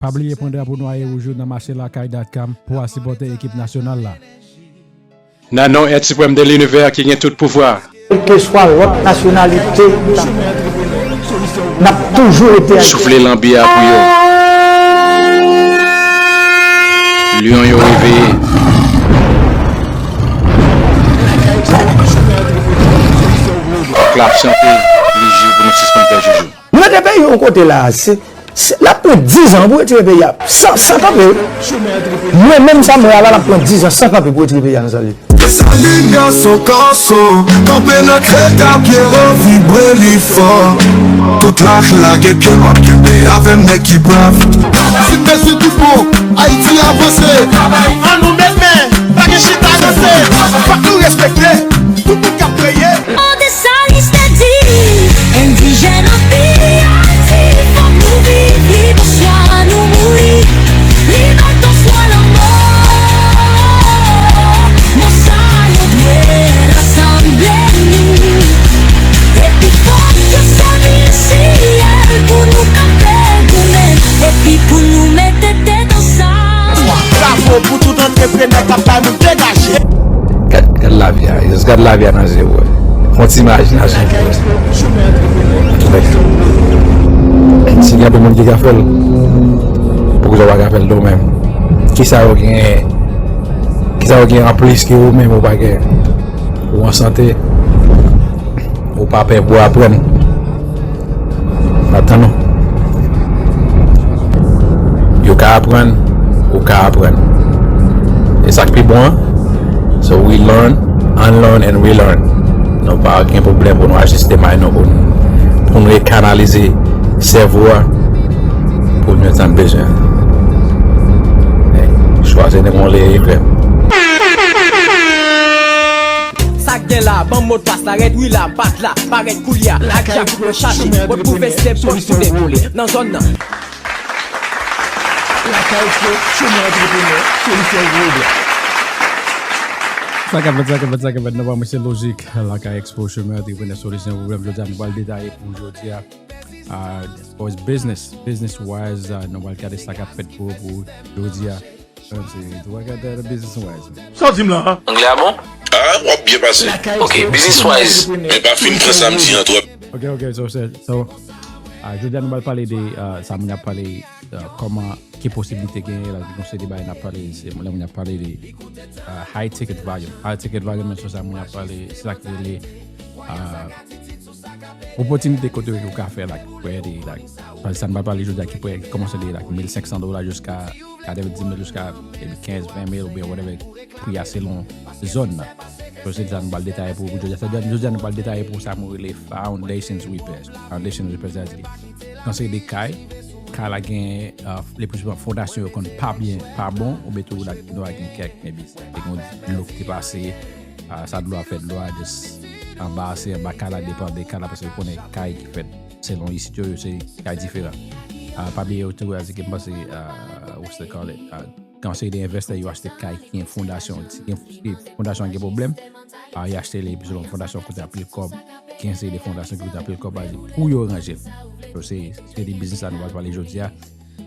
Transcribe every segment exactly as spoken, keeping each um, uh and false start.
Pa bliye pran drapo nwa e wouj ou nan mache lakay dot com pou al sipòte ekip nasyonal la. Nan non Èt Siprèm de Linivè ki gen tout pouvwa. Kèlkeswa lòt nasyonalite, n ap toujou rete ak. Soufle lanbi a pou yo. Lyon yo reveye. Kòk la ap chante, li jou pou nou sispann fè joujou. Nou mete peyi yon kote la, se, se, l ap pran diz an pou retire peyi a, san, san kanpe, wi. Mwen menm sa m wè a la, l ap pran diz an san kanpe pou retire peyi a nan sa l ye. Desalin gason kanson, kanpe nan tèt a Pyero, vibre li fò. Tout lach lage pye, w ap kenbe avè m nèg ki brav. Si m bezwen tout bon, Ayiti avanse. Ann nou met men, pa gen chita ranse. Fòk nou respekte tout moun k ap kreye. Desalin te di, endijèn an peyi Ayiti, fòk nou viv lib, oswa nou mouri. Libète oswa lanmò. Mo sa nou dwe rasanble nou. Epi fòk yo sèvi syèl pou nou kanpe goumen. Epi pou nou mete tèt ansanm. Bravo pou tout antreprenè k ap bay moun degaje. Gad, gad lavi a, just gad lavi a nan je w. Fè yon ti imajinasyon pou wè. Si gen anpil moun ki ka fè l, poukisa w pa ka fè l tou menm? Kisa yo genyen? Kisa yo genyen anplis ke ou menm ou pa genyen? Ou an sante, ou pa pè pou aprann. N ap tann ou. Yo ka aprann, ou ka aprann. E sa k pi bon an, so we learn, unlearn and relearn. Nou pa gen pwoblèm pou nou ajiste may nou, pou nou, pou nou rekanalize sèvo a pou nou jwenn sa n bezwen. Chwazi nan yon leye eklè. Sa k gen la, ban m modpas la, rèd wi la, m pa t la, parèt koulye a, ak Jack pou mwen chache, mwen pwouve se bòs pou dekoule nan zòn nan. Lakay Expo, chomè antreprenè, solisyon gwo blan. Sa k ap fèt, sa k ap fèt, sa k ap fèt, nou pa mwen se Lojik, Lakay Expo, chomè antreprenè, solisyon gwo blan. Jodi a, nou pral detaye pou jodi a, ah, as far as business, business wise, ah, nou pral gade sa k ap fèt pou, pou jodi a. Sa w di m la? Anglè a bon? Ah, w ap byen pase. Ok, business wise. Men pa fin pran sa m di an twòp. Ok, ok, so, so, so, ah, jodi a nou pral pale de, ah, sa moun ap pale, ah, kòman, ki posiblite genyen la, ki konsène bagay n ap pale, se lè moun ap pale de, ah, high ticket value. High ticket value, men se sa moun ap pale, se sa ki rele, ah, opòtinite kote ou ka fè, like, prè de, like, sa n ap pale jodi a ki prè, ki kòmanse de, like, mil senk san dola jiska katrevenndis mil, jiska maybe kenz, ven mil, oubyen whatever pri a selon zòn nan. So, se sa nou pral detaye pou, pou jodi a. Sa, jodi a nou pral detaye pou sa nou rele foundations repair. Foundations repair, sa di, konsène de kay, kay la gen, uh, le pli souvan fondasyon yo konn pa byen, pa bon, oubyen tou la, nou gen kèk, maybe, te gen dlo ki te pase, ah, sa dlo a fè, dlo a just anba, se anba kay la, depan de kay la, paske ou konnen kay ki fèt selon isit yo, yo se kay diferan. Ah, pa bliye yo tou, a di ke m panse, ah, what's they call it? Ah, gen yon seri de envestè, yo achte kay ki gen fondasyon, si gen, si fondasyon an gen pwoblèm, ah, yo achte li, epi selon fondasyon koute anpil kòb, gen yon seri de fondasyon ki koute anpil kòb, a di pou yo ranje l. So, se, se de biznis la nou pral pale jodi a.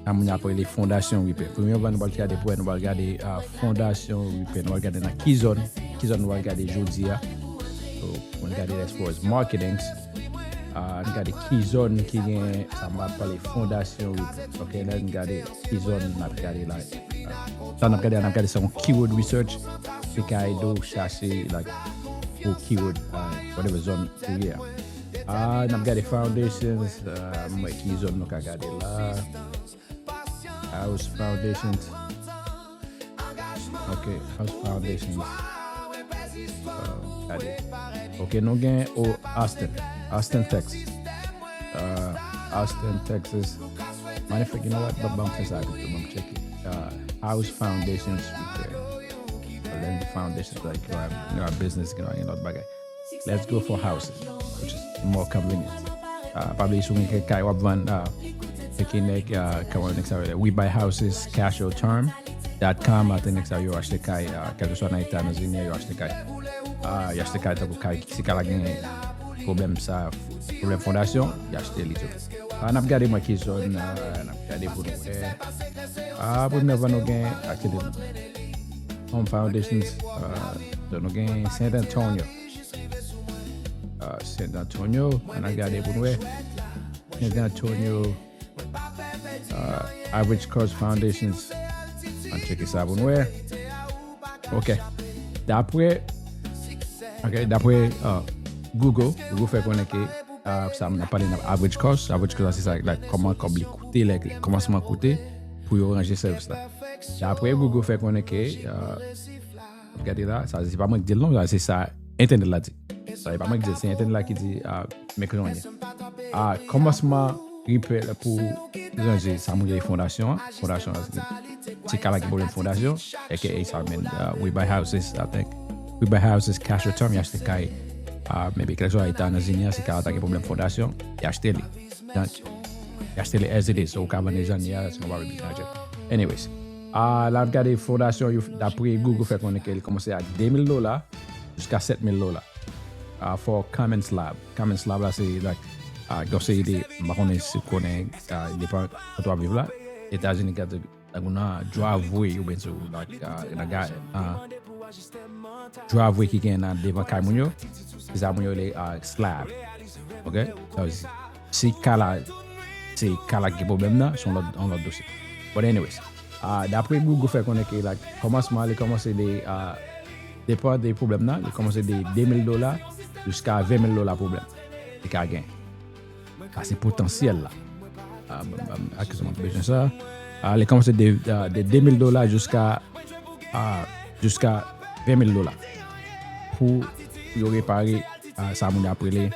Sa moun yo ap rele fondasyon repair. Premye bagay nou pral gade pou wè, nou pral gade, ah, fondasyon repair. Nou pral gade nan ki zòn, ki zòn nou pral gade jodi a. So, nou gade as far as marketing. Ah, nou gade ki zòn ki gen, sa m ap pale fondasyon repair. Ok, lè nou gade ki zòn n ap gade la. Ah, sa n ap gade a, n ap gade se yon keyword research. Li ka ede w chache, like, pou keyword, ah, whatever zòn ou ye a. Ah, n ap gade foundations, ah, m wè ki zòn nou ka gade la. House foundations. Ok, house foundations. Ah, gade. Ok, nou gen o Austin. Austin, Texas. Ah, Austin, Texas. Matter of fact, you know what? Ban, ban m fè sa pito, ban m check it. Ah, house foundations repair. Lè n di foundations, like, yo a, yo a business, you know, gen lòt bagay. Let's go for houses, which is more convenient. Ah, pa bliye si w gen kèk kay w ap vann, ah, se ki nèg, ah, kòman nèg sa rele? We buy houses, cash or term dot com, atè nèg sa yo achte kay, ah, kèlkeswa nan eta nan zini, yo achte kay. Ah, yo achte kay tankou kay, si kay la gen pwoblèm sa, pwoblèm fondasyon, yo achte li tou. Ah, n ap gade mwen ki zòn, ah, n ap gade Pou nou wè. Ah, premyèman, nou gen, actually, Home Foundations, ah, donk nou gen San Antonio. Ah, San Antonio, ann al gade pou nou wè. San Antonio, ah, Average Cost Foundations. Ann tcheke sa pou nou wè. Ok. Dapre, ok, dapre, ah, Google, Google fè konnen ke, ah, sa n ap pale nan average cost. Average cost, se sa, like, kòman kòb li koute, like, kòmansman koute pou yo ranje sèvis la. Dapre Google fè konnen ke, ah, gade la, sa, se pa mwen ki di l non, sa, se sa entènèt la di. Sa, se pa mwen ki di l, se entènèt la ki di, ah, men kounye a. Ah, kòmansman repair pou ranje sa moun rele fondasyon an. Fondasyon an, se, se ka la ki pwoblèm fondasyon, aka sa men, uh, We Buy Houses, I think. We Buy Houses, Cash for Term, y achte kay, uh, maybe kèlkeswa eta Etazini an, se ka la ki pwoblèm fondasyon, y achte li. Donk, y achte li as it is, so ou ka vann li jan li a, se konpa rebi jan. Anyways, uh, la n ap gade fondasyon, yo, dapre Google fè konnen ke li kòmanse a de mil dola jiska sèt mil dola. Uh, for common slab. Common slab la se, like, uh, yon seri de, m pa konnen si w konnen, uh, depan kote w ap viv la. Etazini, gade, like, ou nan driveway oubyen sou, like, uh, nan ga-, uh, driveway ki gen nan devan kay moun yo. Se sa moun yo rele, uh, slab. Ok? So, si ka la, se ka la ki gen pwoblèm nan, se yon lòt, yon lòt dosye. But anyways, ah, dapre Google fè konnen ke, like, kòmansman, li kòmanse de, ah, depan de pwoblèm nan, li kòmanse de de mil dola jiska ven mil dola pwoblèm li ka gen. Sa se potansyèl la. Ah, ban m, ban m, eskize m, m bezwen sa. Ah, li kòmanse de, ah, de de mil dola jiska, ah, jiska ven mil dola pou yo repare, ah, sa moun yo ap rele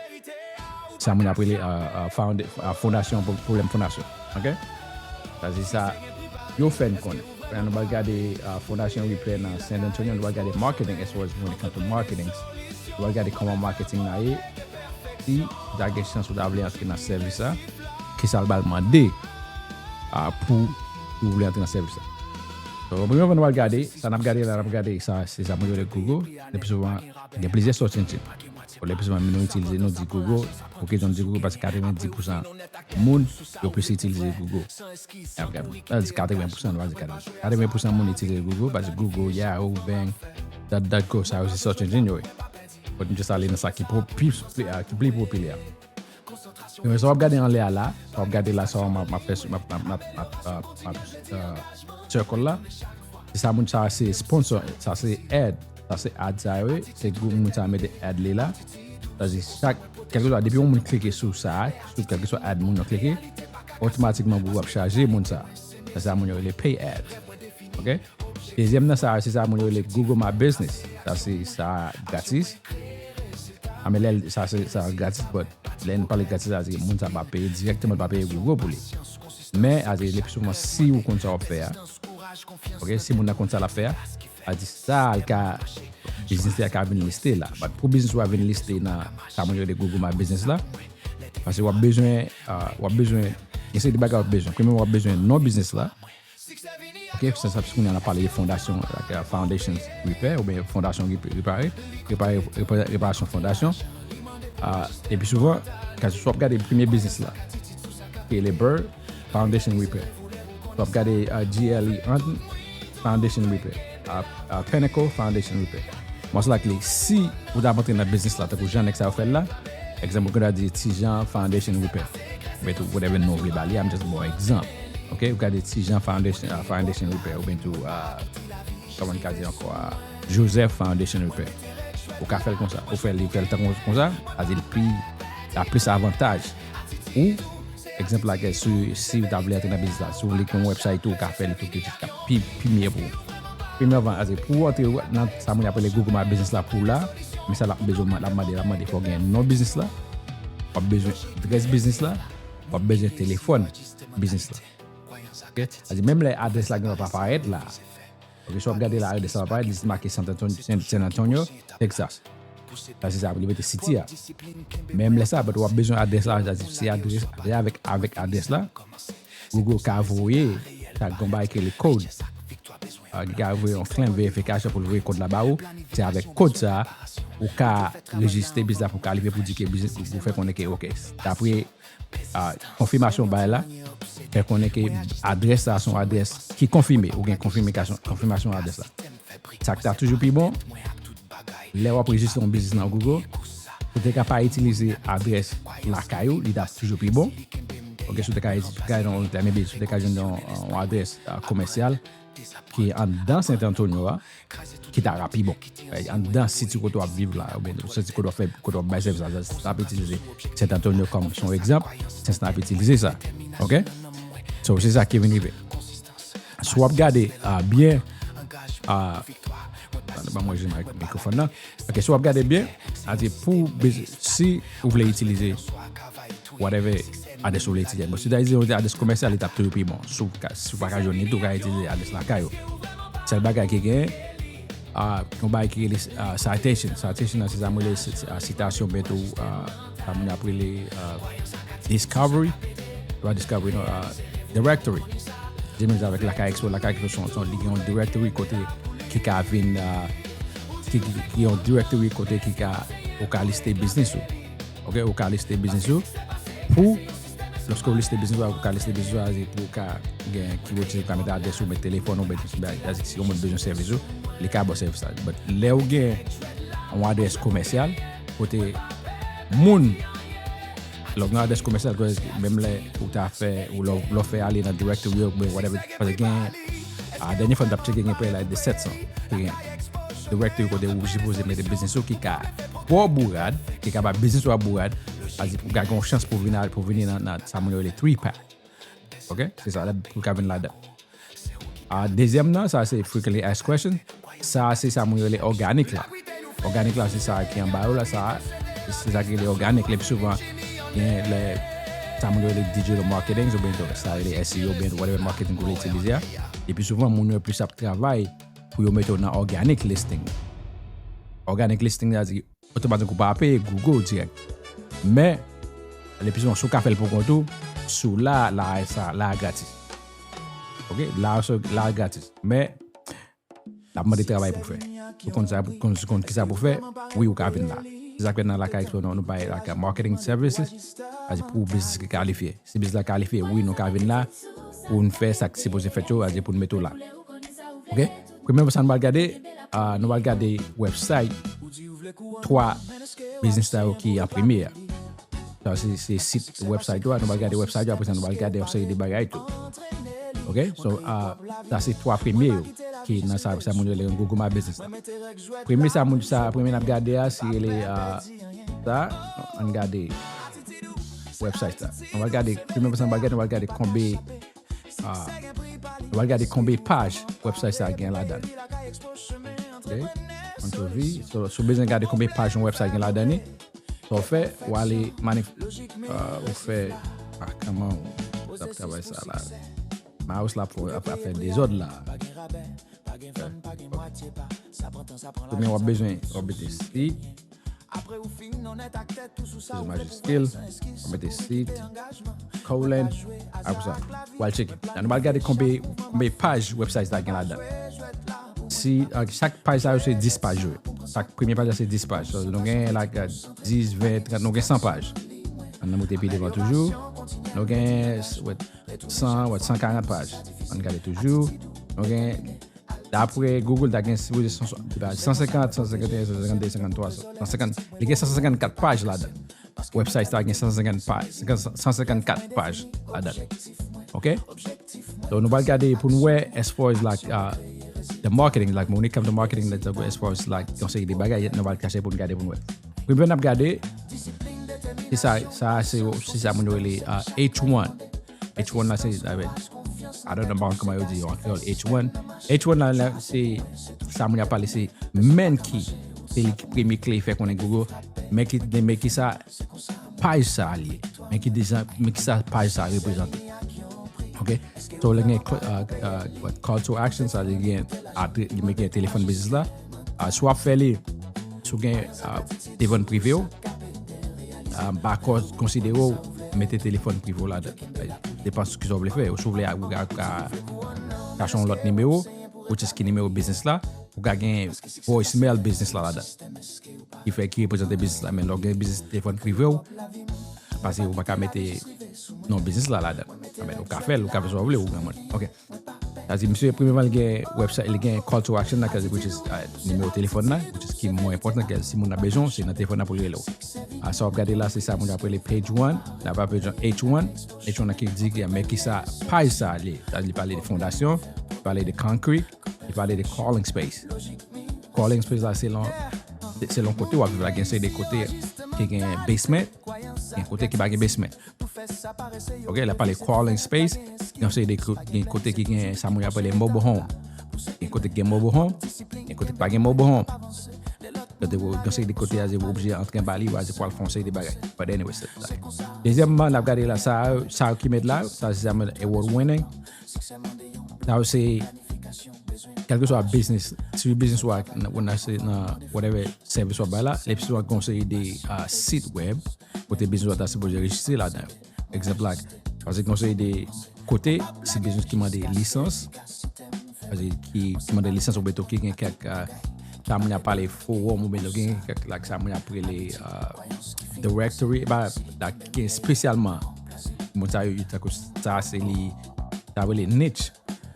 sa moun ap rele, uh, uh, founda-, uh, fondasyon, pwo-, pwoblèm fondasyon. Ok? Sa se sa yo fè n konnen. Kounye a nou pral gade, uh, fondasyon repair nan San Antonio, nou pral gade marketing as far as when it comes to marketing. Nou pral gade kòman marketing la ye. Si w ta gen chans ou ta vle antre nan sèvis la, kisa l pral mande, uh, pou ou vle antre nan sèvis la. So, premye fwa nou pral gade, sa n ap gade la, n ap gade sa, se sa moun yo rele Google. Le pli souvan, gen plizyè search engine. Bon, le pli souvan, nou itilize, nou di Google. Poukisa nou di Google? Paske katrevenndis pousan moun yo plis itilize Google. Katreven pousan, nou pa di katreven. Katreven pousan moun itilize Google, paske Google, Yahoo, Bing, DuckDuckGo, sa yo se search engine yo ye. But nou just ale nan sa ki po-, pi, pi, ah, ki pli popilè. Men sa w ap gade anlè a la, sa w ap gade la, sa w ap, m ap fè, m ap, m ap, m ap, m ap, ah, m ap, ah, circle la. Se sa moun sa se sponsor, sa se ad, sa se ad sa yo ye, se gwo moun sa mete ad li la. Sa di chak, kèlkeswa, depi yon moun klike sou sa, sou kèlkeswa ad moun nan klike, otomatikman Google ap chaje moun sa. Sa se sa moun yo rele pay ad. Ok? Dezyèm nan sa, se sa moun yo rele Google My Business. Sa se sa gratis. A men lè, sa se sa gratis, but lè n pale gratis la, se moun sa pa peye dirèkteman, pa peye Google pou li. Men, a di, le pli souvan, si ou konn sa w ap fè a, ok, si moun nan konn sa l ap fè a, a di sa, l ka, biznis li a ka vin liste la. But pou biznis ou a vin liste nan sa moun yo rele Google My Business la, paske w ap bezwen, ah, w ap bezwen, gen seri de bagay w ap bezwen. Premyèman, w ap bezwen non biznis la. Ok, se sa, kounye a n ap pale de fondasyon, like, uh, foundation repair, oubyen fondasyon repa-, repare, repare, repare, reparasyon fondasyon. Ah, epi souvan, kèlkeswa w ap gade premye biznis la, ki rele Burr Foundation Repair. W ap gade, ah, G L E Hunt Foundation Repair. Ah, ah, Pinnacle Foundation Repair. Most likely, si ou ta antre nan biznis la, tankou jan nèg sa yo fè l la, egzanp, ou ka di Ti Jan Foundation Repair. Oubyen tou, whatever non w vle ba li, I'm just bon egzanp. Ok, ou gade Ti Jan Foundation, ah, Foundation Repair, oubyen tou, ah, kòman n ka di ankò, ah, Joseph Foundation Repair. Ou ka fè l konsa. Ou fè li fè l tan kon-, konsa, a di l pi, la plis avantaj. Ou, egzanp la, ke si, si w ta vle antre nan biznis la, si w vle gen yon website tou, ou ka fè li tou, ki ka pi, pi mye pou ou. Premyèman, a di, pou w antre nan sa moun yo ap rele Google My Business la pou la, men sa l ap bezwen, l ap mande, l ap mande fò w gen non biznis la, w ap bezwen adrès biznis la, w ap bezwen telefòn biznis la. Ok? Sa di, menm lè adrès la gen pa parèt la. Ok, si w ap gade la, adrès la pa parèt, li make San Antonio, San, San Antonio, Texas. Sa se sa, li mete city a. Menm lè sa, but w ap bezwen adrès la, sa di, se adrès, se avèk, avèk adrès la, Google ka voye, sa gon bagay ki rele kòd. Ah, ki ka voye yon claim verification pou l voye kòd la ba ou. Se avèk kòd sa, ou ka rejistre biznis la pou kalifye pou di ke biznis ou fè konnen ke, ok, dapre a, konfimasyon bay la, fè konnen ke adrès sa se yon adrès ki konfime, ou gen konfimasyon, konfimasyon adrès la. Sa k ta toujou pi bon, lè w ap rejistre yon biznis nan Google, ou te ka pa itilize adrès lakay ou, li t ap toujou pi bon. Ok, si w te ka, gade yon, maybe, si w te ka jwenn yon, yon adrès, a, komèsyal ki anndan San Antonio a, ki ta ra pi bon. Anndan siti kote w ap viv la, oubyen siti kote w ap fè, kote w ap bay sèvis la, sa ap itilize San Antonio kòm se yon egzanp, San ap itilize sa. Ok? So, se sa ki vin rive. Si w ap gade, a, byen, a, ban mwen jwenn mikrofòn nan. Ok, si w ap gade byen, a di pou, si ou vle itilize whatever adrès ou vle itilize. Bon, si w ta itilize yon adrès komèsyal, li t ap toujou pi bon. Si w ka, si w pa ka jwenn li tou, ou ka itilize adrès lakay ou. Sèl bagay ki gen, a, yon bagay ki rele, a, citation. Citation nan se sa mwen rele si-, a, sitasyon, men tou, a, sa moun ap rele, a, discovery. Pa discovery, non, a, directory. Se menm jan avèk Lakay Expo, Lakay Expo se yon, se yon, li gen yon directory kote ki ka vin, a, ki, ki, ki yon directory kote ki ka, ou ka liste biznis ou. Ok, ou ka liste biznis ou. Pou, lòske ou liste biznis ou, ou ka liste biznis ou, a, se pou ou ka gen ki woutiz ou ka met adrès ou, met telefòn ou, met, si yon moun bezwen sèvis ou, li ka ba w sèvis la. But lè ou gen yon adrès komèsyal, kote moun, lè ou gen adrès komèsyal, menm lè ou ta fè, ou lè, lè w fè ale nan directory ou, whatever, paske gen, a, dènye fwa m t ap tcheke, gen prè la de sèt san ki gen directory kote ou sipoze mete biznis ou ki ka ba w bourad, ki ka ba biznis ou a bourad, sa di pou gade yon chans pou vin al, pou vini nan, nan sa moun yo rele three pack. Ok? Se sa, lè pou ka vin ladan. A, dezyèm nan, sa se frequently asked question. Sa se sa moun yo rele òganik la. Òganik la, se sa ki anba yo la, sa, se sa ki rele òganik. Le pi souvan, gen lè sa moun yo rele digital marketing, oubyen sa rele S E O, oubyen whatever marketing ou vle itilize a. Le pi souvan, moun yo plis ap travay pou yo mete w nan organic listing. Organic listing, sa di, otomatik ou pa peye Google dirèk. Men, le pi souvan, si w ka fè l pou kont ou, sou la, la, sa, la gratis. Ok? La, la gratis. Men, l ap mande travay pou fè. Ou konn sa, ou konn, ou konn ki sa pou fè, wi, ou ka vin la. Se sa k fè nan Lakay Expo, nou, nou bay, like, marketing services, sa di pou biznis ki kalifye. Si biznis la kalifye, wi, nou ka vin la pou n fè sa k sipoze fèt yo, sa di pou n mete w la. Ok? Premye sa nou pral gade, a, nou pral gade website twa biznis sa yo ki an premye a. Sa se, se sit website yo a, nou pral gade website yo, apre sa nou pral gade yon seri de bagay tou. Ok? So, a, sa se twa premye yo ki nan sa, sa moun yo rele Google My Business la. Premye sa moun sa, premye n ap gade a, se rele, a, sa, ann gade website sa. Nou pral gade, premye sa nou pral gade, nou pral gade konbe, a, nou pral gade konbe paj website sa gen ladan. Ok? Ann sou vi, so, si w bezwen gade konbe paj yon website gen ladan li, sa w fè, w ale manif-, a, ou fè, a, kòman w ap travay sa la? Mouse la pou ap, ap fè dezòd la. Premye w ap bezwen, w ap mete sit. Bezwen majiskil, w ap mete sit, colon, apre sa, w al tcheke. La, nou pral gade konbe, konbe paj website la gen ladan. Si, a, chak paj sa yo se dis paj yo ye. Chak premye paj la se dis paj. So, nou gen, like, dis, ven, trant, nou gen san paj. Ann moute pi devan toujou. Nou gen, wè, san, wè, san karant paj. Ann gade toujou. Nou gen, dapre Google, ta gen sipoze san, san senkant, san senkant en, san senkant de, senkant twa, san senkant, li gen san senkant kat paj ladan. Website sa gen san senkant paj, san senkant kat paj ladan. Ok? So, nou pral gade pou nou wè as far as, like, uh, the marketing, like, when it comes to marketing, like, as far as, like, yon seri de bagay, nou pral kache pou nou gade pou nou wè. Premye n ap gade, se sa, sa se, se sa moun yo rele, uh, H one. H one la se, I mean, I don't know about kòman yo di yo an kreyòl, H one. H one la, la, se sa moun yo ap pale, se main key. Se li ki premye kle fè konnen Google. Men ki, men ki sa, paj sa a li ye. Men ki dizan, men ki sa paj sa a reprezante. Ok? So, lè gen cl-, uh, uh, what, call to action, sa li gen, men gen telefòn biznis la. Uh, si w ap fè li, si w gen, uh, telefòn prive w, uh, m pa konsidere w mete telefòn prive w ladan. Depan sou ki sa w vle fè. Ou si w vle, ou ka, ka, kache yon lòt nimewo, which is ki nimewo biznis la, ou ka gen voicemail biznis la ladan. Ki fè, ki reprezante biznis la. Men lè w gen biznis telefòn prive w, paske ou pa ka mete non biznis la ladan. Amen, ou ka fè l, ou ka fè sa w vle, ou granmoun. Ok. Sa di, misye, premyèman, li gen website, li gen call to action la, which is, uh, nimewo telefòn la, which is ki mwen enpòtan, ke si moun nan bezwen, se nan telefòn nan pou l rele w. Ah, sa w ap gade la, se sa moun ap rele page one, la pa page one, H one, H one la ki di ki, men ki sa, paj sa li, sa li pale de fondasyon, li pale de concrete, li pale de crawling space. Crawling space la, se lon, se lon kote w ap viv la, gen se de kote ki gen basement, gen kote ki pa gen basement. Ok, la pale crawling space, gen se de ko-, gen kote ki gen sa moun apele mobile home. Gen kote ki gen mobile home, gen kote ki pa gen mobile home. Kote, gen se de kote a, se oblije antre anba li, w a se pral fè yon seri de bagay. But anyway, se sa. Dezyèmman, n ap gade la, sa, sa ki met la, sa se sa award winning. Sa se kèlkeswa business, si business ou a, ou nan, se nan whatever service w ap bay la, epi si w a gen yon seri de, ah, sit web, kote business ou a ta sipoze rejistre ladan yo. Egzanp la, paske gen yon seri de kote, si business ki mande lisans, paske ki, ki mande lisans oubyen tou ki gen kèk, ah, sa moun ap pale forum oubyen tou gen kèk, like, sa moun ap rele, ah, directory, ba, la ki espesyalman moun sa yo, yo tankou sa, se li, sa rele niche,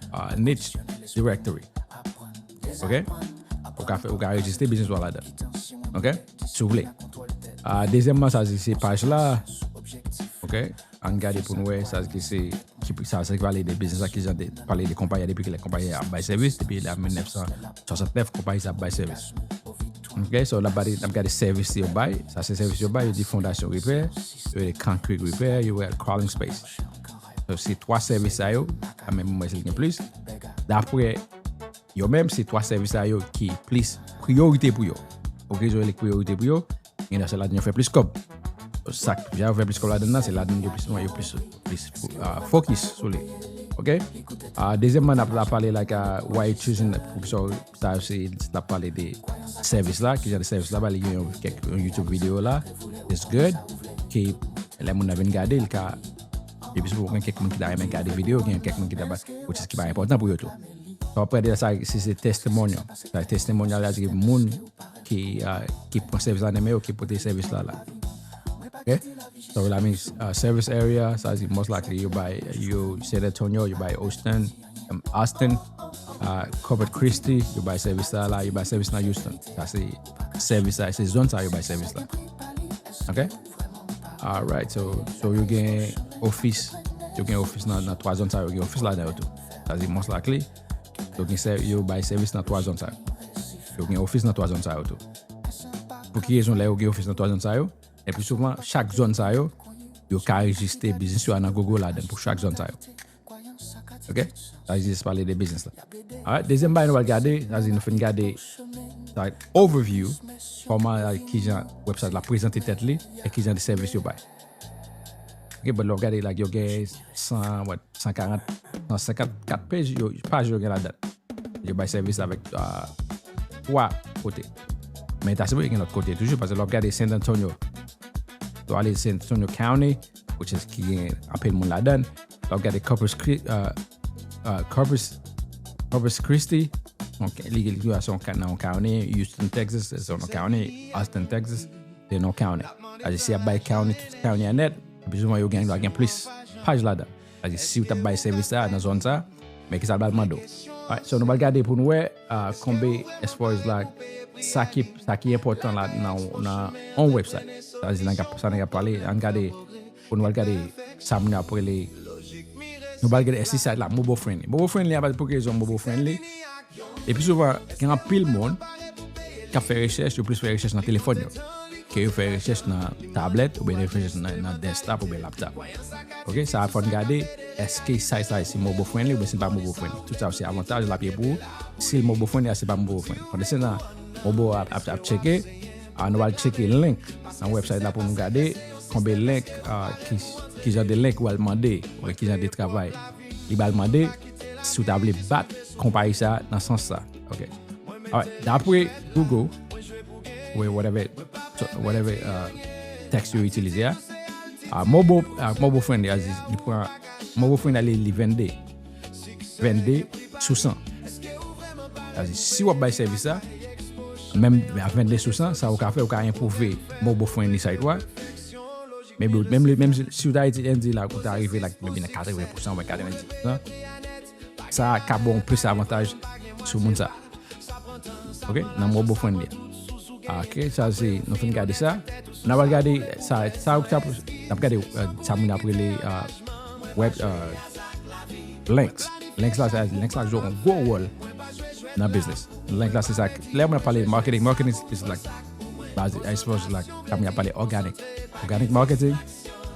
ah, niche directory. Ok? Ou ka fè, ou ka rejistre business ou a ladan. Ok? Si w vle. Ah, dezyèmman, sa se, se paj la. Ok? Ann gade pou n wè sa ki se, ki, sa, sa ki pale de business la, ki jan de, pale de konpayi a, depi kilè konpayi a ap bay sèvis, depi lane mil nèf san swasantnèf, konpayi sa ap bay sèvis. Ok, so, n ap gade, n ap gade sèvis yo bay. Sa se sèvis yo bay, yo di fondasyon repè, yo di concrete repè, yo di crawling space. So, se twa sèvis sa yo, a menm mwen si gen plis. Daprè yo menm, se twa sèvis sa yo ki plis priyorite pou yo. Ok, yo li priyorite pou yo, gen nan se ladan yo fè plis kòb. Sa k fè yo fè plis kòb ladan nan, se ladan yo plis, yo plis, plis, ah, focus sou li. Ok? Ah, dezyèmman, n ap la pale, like, ah, why you choosing, pou ki sa, sa se, n ap pale de sèvis la, ki jan de sèvis la, ba, li gen yon, kèk, yon YouTube videyo la, it's good, ki, lè moun nan vin gade, li ka, epi si gen kèk moun ki ta renmen gade videyo, gen kèk moun ki ta ba, which is ki pa enpòtan pou yo tou. Sa w ap gade la, sa, se, se testimonial. Sa, testimonial la, se moun ki, ah, ki pran sèvis la nan men yo, ki pote sèvis la la. Ok? So, la, mi, ah, service area, sa di most likely, yo bay, yo San Antonio, yo bay Houston, um, Austin, ah, Corpus Christi, yo bay sèvis la la, yo bay sèvis nan Houston. Sa se sèvis la, se zòn sa yo bay sèvis la. Ok? Alright, so, so yo gen ofis, yo gen ofis nan, nan twa zòn sa yo, gen ofis ladan yo tou. Sa di most likely, yo gen sè-, yo bay sèvis nan twa zòn sa yo. Yo gen ofis nan twa zòn sa yo tou. Pou ki rezon lè yo gen ofis nan twa zòn sa yo? Epi souvan, chak zòn sa yo, yo ka rejistre biznis yo a nan Google ladan pou chak zòn sa yo. Ok? Sa jis pale de biznis la. Alright, dezyèm bagay nou pral gade, sa di nou fin gade, sa, overview, kòman, like, kijan website la prezante tèt li, e kijan de sèvis yo bay. Ok, but lè w gade, like, yo gen san, what, san karant, san senkannkat page, yo, paj yo gen ladan. Yo bay sèvis avèk, ah, twa kote. Men ta sipoze gen lòt kote toujou, paske lè w ap gade San Antonio, lè w ale San Antonio County, which is ki gen anpil moun ladan, lè w ap gade Corpus Chri-, ah, ah, Corpus, Corpus Christi, ok, li, li, li se yon ka-, nan yon county, Houston, Texas, se yon county, Austin, Texas, se yon county. Sa di si y ap bay county, tout county a nèt, pi souvan yo gen, yo gen plis paj ladan. Sa di si w t ap bay sèvis sa nan zòn sa, men ki sa l pral mande w. Alright, so nou pral gade pou nou wè, ah, konbe as far as, like, sa ki, sa ki enpòtan la nan, nan on website. Sa di nan, sa nèg ap pale, ann gade, pou nou pral gade sa moun ap rele, nou pral gade S E site la, mobile friendly. Mobile friendly, a pa pou ki rezon mobile friendly. Epi souvan, gen anpil moun k ap fè rechèch, yo plis fè rechèch nan telefòn yo, ke yo fè rechèch nan tablèt, oubyen yo fè rechèch nan, nan desktop oubyen laptop. Ok, sa fò n gade, èske site sa se mobile friendly oubyen se pa mobile friendly. Tout sa se avantaj l ap ye pou ou, si l mobile friendly, a se pa mobile friendly. Pandan se tan, mobile ap, ap, ap tcheke, a, nou al tcheke link nan website la pou nou gade konbe link, a, ki, ki jan de link ou al mande, oubyen ki jan de travay li pral mande, si w ta vle bat konpayi sa nan sans sa. Ok. Alright. Daprè Google, oubyen whatever, so, whatever, uh, text yo itilize a, uh, mobile, uh, mobile friendly, a, li pran, mobile friendly, li, li vennde. Vennde sou san. Sa di, si w ap bay sèvis la, menm a vennde sou san, sa ou ka fè, ou ka enpwouve mobile friendly site ou a. Maybe, menm, menm si, si w ta iti Andy la, ou ta rive like, maybe nan katreven pousan, oubyen katrevendis pousan, sa ka ba w plis avantaj sou moun sa. Ok? Nan mobile friendly. Ok, sa se, nou fin gade sa. N ap gade sa, sa, sa, n ap gade uh, sa moun ap rele uh, web uh, links. Links la, sa, links la jwe yon gwo wòl nan business. Links la, se sa, lè moun ap pale marketing, marketing is like, baze, I suppose, like, sa moun ap pale organic. Organic marketing,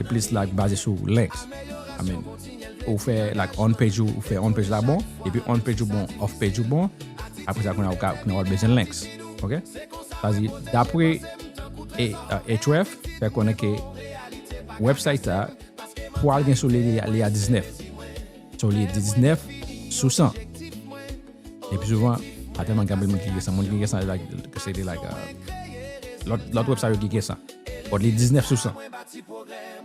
e plis like baze sou links. I mean, ou fè like on page ou, ou fè on page la bon, epi on page ou bon, off page ou bon, apre sa kounye a ou ka kounye a w bezwen links. Ok? Sa di, dapre e, uh, Ahrefs, fè konnen ke website sa, pwa l gen sou li, li a diznèf. So, li diznèf sou san. Epi souvan, pa tèlman gen anpil moun ki gen san. Moun ki gen san, like, se de like, uh, lòt, lòt website yo ki gen san. But li diznèf sou san.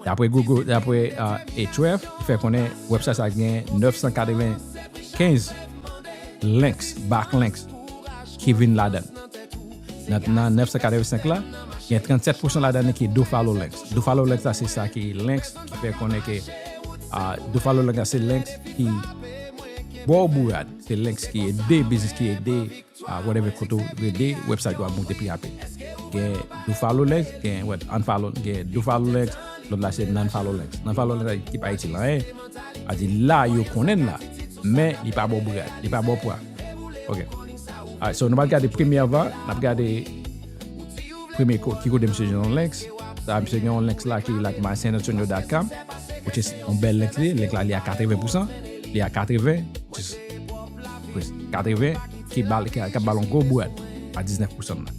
Dapre Google, dapre uh, Ahrefs, fè konnen website sa gen nèf san katrevenkenz links, backlinks, ki vin ladan. Nan, nan nèf san katrevensenk la, gen trannsèt pousan ladan ki do follow links. Do follow links la, se sa ki links ki fè konnen ke uh, do follow links la, se links ki ba w bourad. Se links ki ede biznis, ki ede uh, whatever kote w rete, website ou ap monte pi rapid. Gen do follow links, gen what, unfollow, gen do follow links, lòt la se non follow links. Non follow links ki pa itil anyen. A di la yo konnen la, men li pa ba w bourad, li pa ba w pwa. Ok. Alright, so nou pral gade premye avan, n ap gade premye ko, ki kote misye jwenn yon links. Sa misye gen yon links la ki like my san antonio dot com, which is yon bèl links li, links la li a katreven pousan, li a katreven, which is, which is katreven, ki bal, ki, ki bal yon gwo bourad a diznèf pousan nan.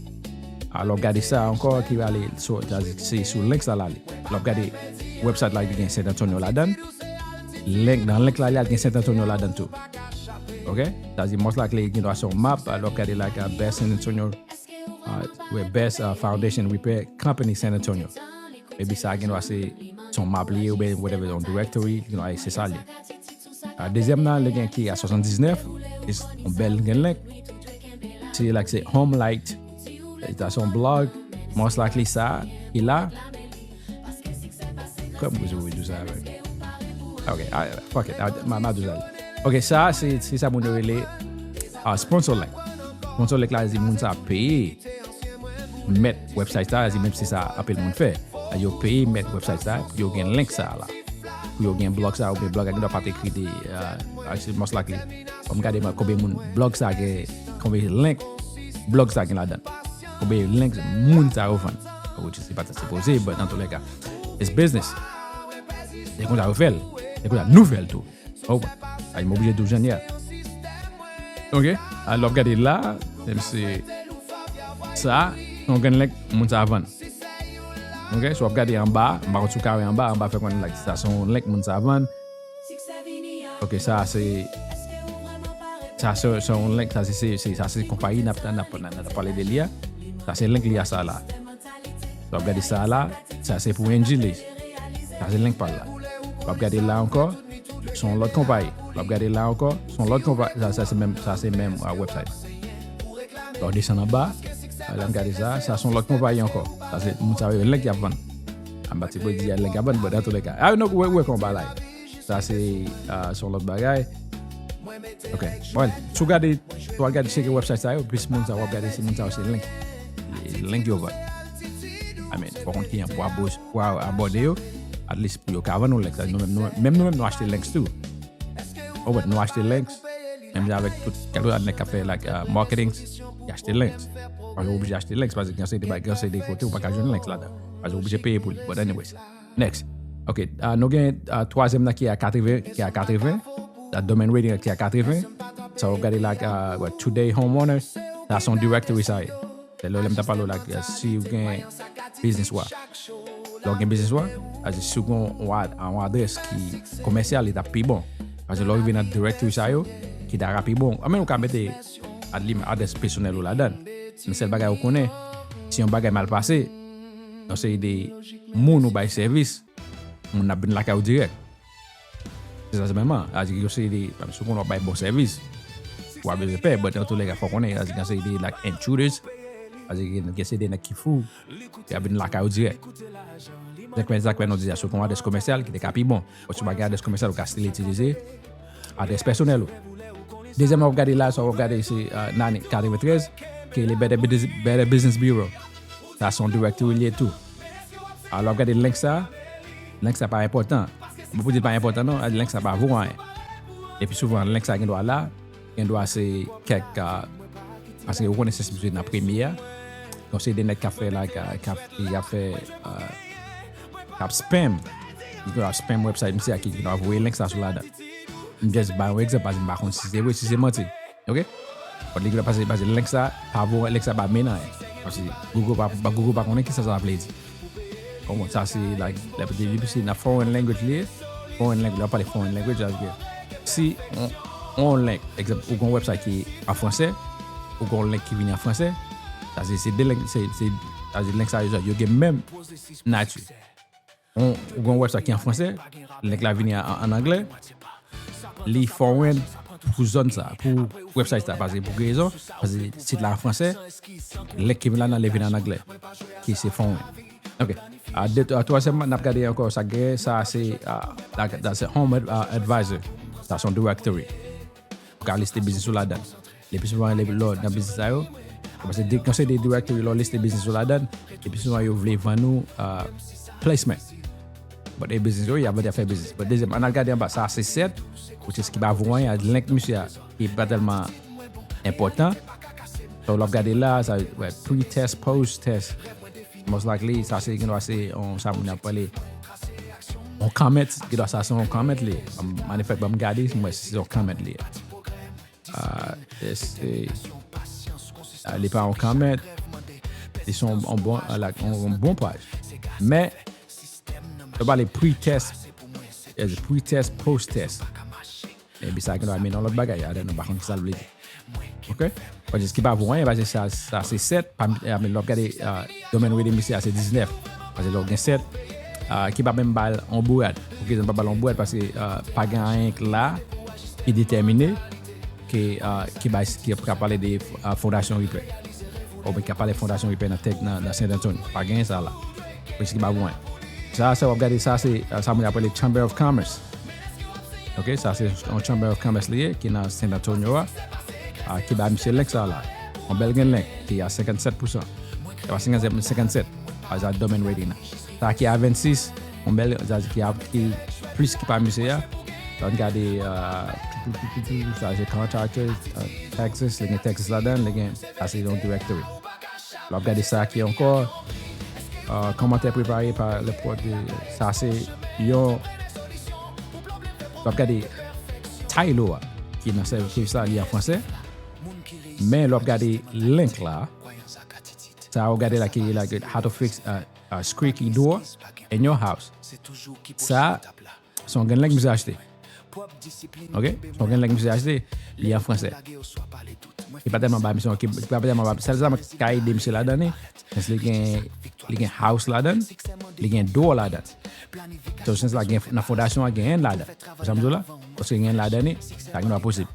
Alò gade sa ankò ki ale sou, se sou links la l ale. Lè w ap gade website la ki gen San Antonio ladan, link, nan link la li al gen San Antonio ladan tou. Ok? Sa di mòs la ki gen dwa se yon map, lè w ap gade like uh, best San Antonio, uh, best uh, foundation repair company San Antonio. Maybe sa gen dwa se se yon map li ye oubyen whatever, yon directory, you know, se sa li ye. Uh, dezyèm nan, li gen ki a swasanndiznèf, is yon bèl gen link. Se like se Home Light. Sa se yon blog. Mwen se la kle sa ki la. Kòm mwen di sa avèk. Ok, ah, fuck it. Ah, ma, ma di sa. Ok, sa se se sa moun yo rele ah, sponsor link. Sponsor link la di moun sa peye mèt website sa, di menm si sa anpil moun fè. Yo peye mèt website sa pou yo gen link sa la. Pou yo gen blog sa, oubyen blog la gen dwa pa t ekri de, ah, se mòs la kle. Fò m gade mwen konbyen moun blog sa gen, konbyen link blog sa gen ladan. Konbyen link moun sa yo vann. Which is, se pa ta sipoze, but nan tou lè ka, it's business. Se konsa yo fè l. Se konsa nou fè l tou. Oh, ay, m oblije di w jan l ye a. Ok? Alò, w ap gade la, menm si sa, se yon grenn link moun sa vann. Ok? So, w ap gade anba, m pa konn si w ka wè anba, anba fè konn like, sa se yon link moun sa vann. Ok, sa se, sa se, se yon link, sa se, se, se, sa se konpayi n ap, n ap, n ap pale de li a. Sa se link li a sa la. W ap gade sa la, sa se pou Angeles. Sa se link pa l la. W ap gade la ankò, se yon lòt konpayi. W ap gade la ankò, se yon lòt konpayi. Sa, sa se menm, sa se menm uh, website. Lè w desann anba, lè m gade sa, sa se yon lòt konpayi ankò. Sa se moun sa yo link y ap vann. Anba ti pwodui a link y ap vann, but nan tou lè ka. Ah, nou wè, wè konba la. Sa se, uh, se yon lòt bagay. Ok. Bon, si w gade, si w al gade cheke website sa yo, plis moun sa w ap gade, se moun sa yo se link. Link yo vann. I mean, fò konn ki an pou abos, pou a- abòne yo, at least pou yo ka vann nou links. Nou menm, nou menm, nou menm nou achte links tou. Ou wè, nou achte links. Menm jan avèk tout kèlkeswa nèg k ap fè like uh, marketing, y achte links. Paske ou oblije achte links, paske gen seri de bagay, gen seri de kote ou pa ka jwenn links ladan. Paske ou oblije peye pou li. But anyways, next. Ok, uh, nou gen uh, twazyèm nan ki a katreven, ki a katreven. Sa domain rating ki a katreven. Sa w ap gade la, uh, what, today homeowner. Sa se yon directory sa ye. Se lè, lè m ta pale w la, si w gen biznis ou a. Lè w gen biznis ou a, sa di si w gen yon, yon adrès ki komèsyal, li t ap pi bon. Paske lè w rive nan directory sa yo, ki ta ka pi bon. Anmenm ou ka mete adrès pèsonèl ou ladan. Men sèl bagay ou konnen, si yon bagay mal pase, yon seri de moun ou bay sèvis, moun ap vin lakay ou dirèk. Se sa, se menm an. A di, yo se de, si w konnen w ap bay bon sèvis, w ap bezwen pè, but nan tou lè ka, fò konnen, a di, gen seri de, like, intruders, Paske gen, gen se de nèg ki fou, y ap vin lakay ou dirèk. Sa k fè, sa k fè nou di a, si w gen yon adrès komèsyal ki te ka pi bon. Bon, si w pa gen adrès komèsyal, ou ka still itilize adrès pèsonèl ou. Dezyèm w ap gade la, sa w ap gade se, euh, nan ane katreventrèz, ke le Better Business, Better Business Bureau. Sa se yon directory li ye tou. Alò, w ap gade link sa, link sa pa enpòtan. Mwen pou di l pa enpòtan non, link sa pa vo anyen. Epi souvan, link sa gen dwa la, gen dwa se kèk, ah, paske ou konnen se sou nan premye a. Donk, se de nèg k ap fè la, k ap, k ap, k ap fè, ah, k ap spam. Ki ap spam website misye a ki, ki ap voye link sa sou ladan. M just bay yon egzanp, paske m pa konn si se vre, si se manti. Ok? But li gen dwa pase, pase link sa, pa vo, link sa pa mennen anyen. Paske Google pa, pa, Google pa konnen kisa sa vle di. Bon, sa se, like, lè depi se nan foreign language li ye, foreign language, lè w pale foreign language, sa vle di si on, on link, egzanp, ou gen yon website ki an fransè, ou gen yon link ki vini an fransè, sa se, se de link, se, se, sa se link sa yo, yo gen menm nati. On, ou gen yon website ki an fransè, link la vini an, an anglè, li foreign pou zòn sa, pou website sa, paske pou ki rezon, paske sit la an fransè, link ki vin ladan li vin an anglè, ki se foreign. Ok. A, de, a, twazyèm, n ap gade ankò sa k genyen, sa se, a, la, la se Home Ad-, a, Advisor. Sa se yon directory. Ou ka liste biznis ou ladan. Le pi souvan, le, lè w nan biznis sa yo, paske de, konsèy de directory, lè w liste biznis ou ladan, le pi souvan, yo vle vann ou, a, placement. But e biznis yo, y ap vle fè biznis. But dezyèm, ann al gade anba, sa se sèt, which is ki pa vo anyen, link misye a, ki pa tèlman enpòtan. So, lè w ap gade la, sa, wè, pre-test, post-test. Most likely, sa se, gen dwa se, on, sa moun ap pale, on comment, gen dwa sa se on comment li. Matter of fact, ban m gade, m wè si se on comment li. Ah, se, ah, li pa on comment, li se on, on bon, ah, like, on, on bon paj. Men, yo pale pre-test, pre-test, post-test. Epi sa gen dwa mennen yon lòt bagay, adan nou pa konn kisa l vle di. Ok? Paske ki pa vo anyen, paske sa, sa se sèt, pa, eh, lè w ap gade, ah, domain rating misye a se diznèf. Paske lè w gen sèt, ah, ki pa menm ba l on bourad. Ok, sa pa ba l on bourad paske, ah, pa gen anyen k la ki detèmine ke, ah, ki bay, ki ap pale de, ah, Fondasyon Ripè. Oubyen k ap pale Fondasyon Ripè nan tèk, nan, nan San Antonio. Pa gen sa la. Paske ki pa vo anyen. Sa, sa w ap gade, sa se, ah, sa moun ap rele Chamber of Commerce. Ok, sa se yon Chamber of Commerce li ye, ki nan San Antonio a, ah, ki ba misye link sa la. On bèl gen link, ki a senkannsèt pousan. Se pa senkannsèt, men senkannsèt. Sa se domain rating nan. Sa ki a vennsis, on bèl, sa ki a, ki plis ki pa misye a. Sa n gade, ah, sa se contractors, ah, taxes, li gen taxes ladan, li gen, sa se yon directory. Lè w ap gade sa ki ankò, ah, kòmantè prepare pa le pwòp de, sa se yon, lè w ap gade title a, ki nan sèvis la, li an fransè. Men lè w ap gade link la, sa w gade la ki la, how to fix a, a squeaky door in your house. Sa, se yon grenn link misye achte. Ok? Se yon grenn link misye achte, li an fransè. Li pa tèlman ba misye, ki, li pa tèlman ba, sèl sa k ka ede misye ladan li, since li gen, li gen house ladan, li gen door ladan. So, since la gen, nan fondasyon an gen ladan. Ou sa m di w la? Paske gen ladan li, sa gen dwa posib.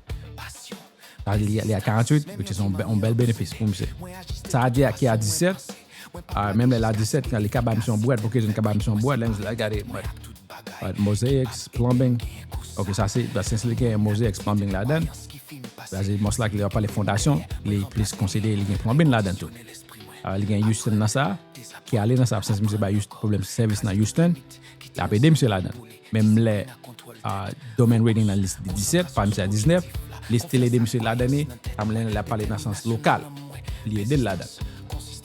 Sa, li, li a karanntuit, which is on, on bèl benefis pou misye. Sa a di a ki a disèt, ah, menm lè l a disèt, li ka ba misye yon bwèt, pou ki rezon li ka ba misye yon bwèt, lè misye la gade, bwèt, bwèt, mosaics, plumbing. Ok, sa se, sa se li gen mosaics, plumbing ladan. Sa se most likely, lè w ap pale fondasyon, li plis konsidere li gen plumbing ladan tou. Ah, li gen Houston nan sa, ki ale nan sa, absans misye bay Houston, pwoblèm sèvis nan Houston, l ap ede misye ladan. Menm lè, ah, domain rating nan li disèt, pa misye a diznèf, li still ede misye ladan li, sa vle di lè l ap pale nan sans lokal, li ede l ladan.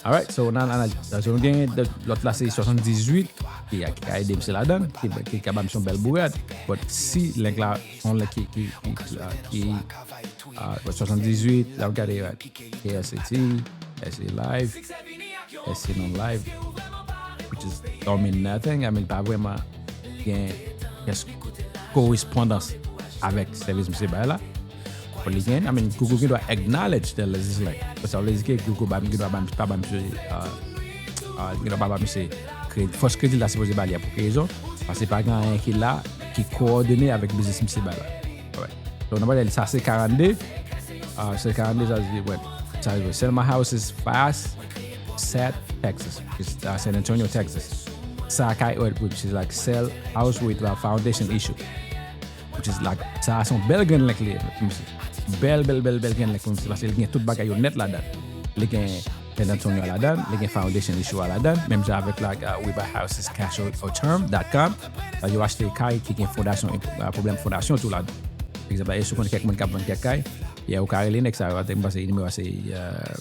Alright, so nan analiz, so nou gen de, lòt la se swasanndizuit, ki, ki ka ede misye ladan, ki, ki ka ba misye yon bèl bourad, but si link la, on link ki, ki, ki, ah, ki, ah, swasanndizuit, la w gade, right? K S A T, S A Live, S A Non Live, which is don't mean nothing. I mean, pa vrèman gen pyès korespondans avèk sèvis misye bay la. But li gen, I mean, Google gen dwa acknowledge that this is like. Sa vle di ke Google ba, gen dwa ba, pa ba misye, uh, uh, gen dwa pa ba misye kredi. Fòs kredi la sipoze ba li a pou ki rezon? Paske pa gen anyen ki la, ki kowòdone avèk biznis misye bay la. Alright. Donk, nou pral sa se karannde. Ah, se karannde, sa se, wè. Sa se, sell my house is fast. Sat, Texas, which is, uh, San Antonio, Texas. Sa kay, which is like sell house with a foundation issue. Which is like, sa se yon bèl grenn link li ye, pou misye. Bèl, bèl, bèl, bèl grenn link pou misye, paske li gen tout bagay yo nèt ladan. Li gen San Antonio a ladan, li gen foundation issue a ladan, menm jan avèk like, uh, we buy houses cash or, or term dot com. Uh, yo achte kay ki gen fondasyon, uh, pwoblèm fondasyon tou ladan. Egzanp, e si w konn kèk moun k ap vann kèk kay, yeah, ou ka rele nèg sa yo, m panse nimewo a se, uh,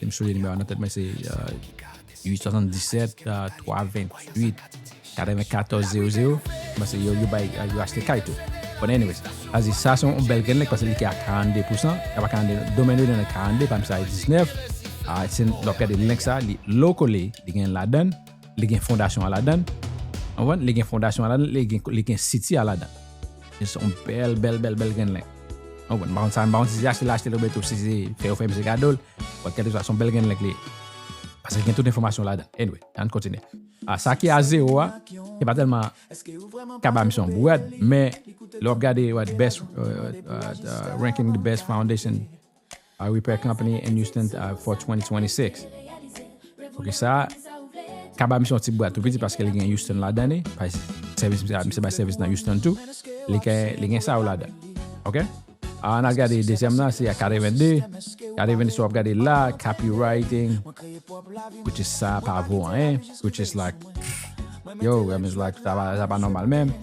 m sonje nimewo a nan tèt mwen se, uh, uit swasanndisèt, uh, twa ventuit, katrevenkatòz zewo zewo. M panse yo, yo bay, uh, yo achte kay tou. But anyways, as in, sa se yon bèl grenn link paske li ki a karannde pousan, a pa karannde, domèn yo nan karannde, pa m sa e diznèf. Ah, se, lè w ap gade link sa, li locally, li gen ladan, li gen fondasyon an ladan. Konprann? Li gen fondasyon an ladan, li gen, li gen city a ladan. Se yon bèl, bèl, bèl, bèl grenn link. Konprann? M pa konn sa, m pa konn si se achte l, achte l, oubyen tou si se fè yo fè misye kado l. But kèlkeswa, se yon bèl grenn link li ye. Paske gen tout enfòmasyon ladan. Anyway, ann kontinye. Ah, sa ki a zewo a, se pa tèlman ka ba misye yon bwat, men lè w ap gade, what, best, uh, uh, uh, ranking the best foundation, uh, repair company in Houston, uh, for twenty twenty-six. Ok, sa ka ba misye yon ti bwat tou piti paske li gen Houston ladan li. Paske sèvis, misye, misye bay sèvis nan Houston tou. Li gen, li gen sa yo ladan. Ok? Ah, ann al gade dezyèm nan, se a katrevennde. Katrevennde, si w ap gade la, copywriting, which is sa pa vo anyen, which is like, yo, I mean, like, sa pa, sa pa nòmal menm.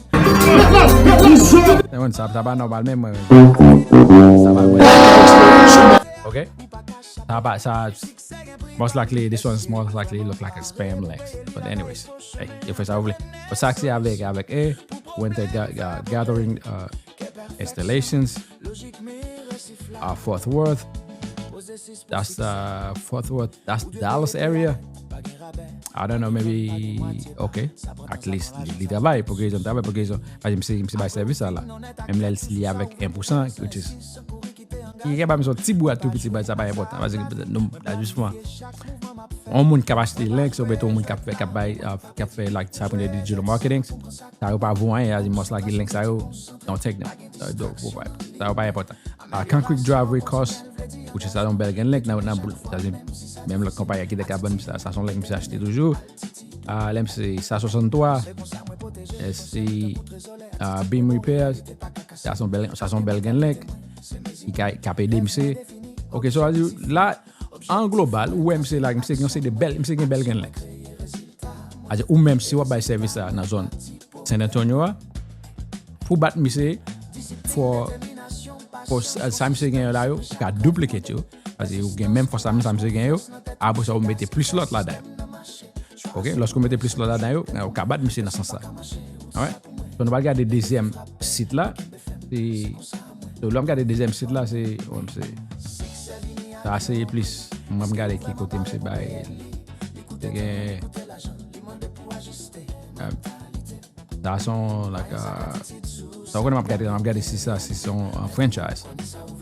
Sa, sa pa nòmal menm, mwen. Sa pa vre. Ok? Sa pa, sa, most likely, this one's most likely look like a spam link. But anyways, hey, yo fè sa yo vle. But sa ki avèk, avèk, eh, winter ga-, ga-, gathering, uh, installations, uh, Fort Worth. That's, uh, Fort Worth. That's Dallas area. I don't know, maybe, ok. At least, li, li travay, pou rezon travay, pou rezon, paske misye, misye bay sèvis sa la. Menm lè li avèk en pousan, which is, li gen pa misye yon ti bwat tou piti, but sa pa enpòtan. Paske, nou, la, jisman, yon moun k ap achte link, so, oubyen tou, yon moun k ap fè, k ap bay, uh, k ap fè, like, sa pou digital marketing. Sa yo pa vo anyen, sa di most likely link sa yo, don't take them. Sa yo, sa yo pa enpòtan. Ah, concrete driveway cost, which is sa yon bèl grenn link nan, nan boul. Sa di, menm lòt konpayi ki te ka vann sa, sa se yon link misye achte toujou. Ah, lè misye sa swasanntwa, eh, si, ah, beam repairs, sa se yon bèl, sa se yon bèl grenn link. Ki ka, ka ede misye. Ok, so, sa di, la, an global, ou wè misye la, misye gen yon seri de bèl, misye gen bèl grenn link. Sa di, ou menm, si w ap bay sèvis sa nan zòn San Antonio a, pou bat misye, fò, fò sa, sa misye gen yo la yo, ou ka duplicate yo. Paske ou gen menm fòs la, menm sa misye gen yo, apre sa, ou mete plis lòt ladan yo. Ok? Lòske ou mete plis lòt ladan yo, ou ka bat misye nan sans sa. Alright? So, nou pral gade dezyèm sit la. Se, so, lè m gade dezyèm sit la, se, bon, se, sa se plis. Mwen, m gade ki kote misye bay. Te gen, ah, sa se yon, like, ah, sa w konnen m ap gade, m ap gade si sa, si se yon, ah, franchise.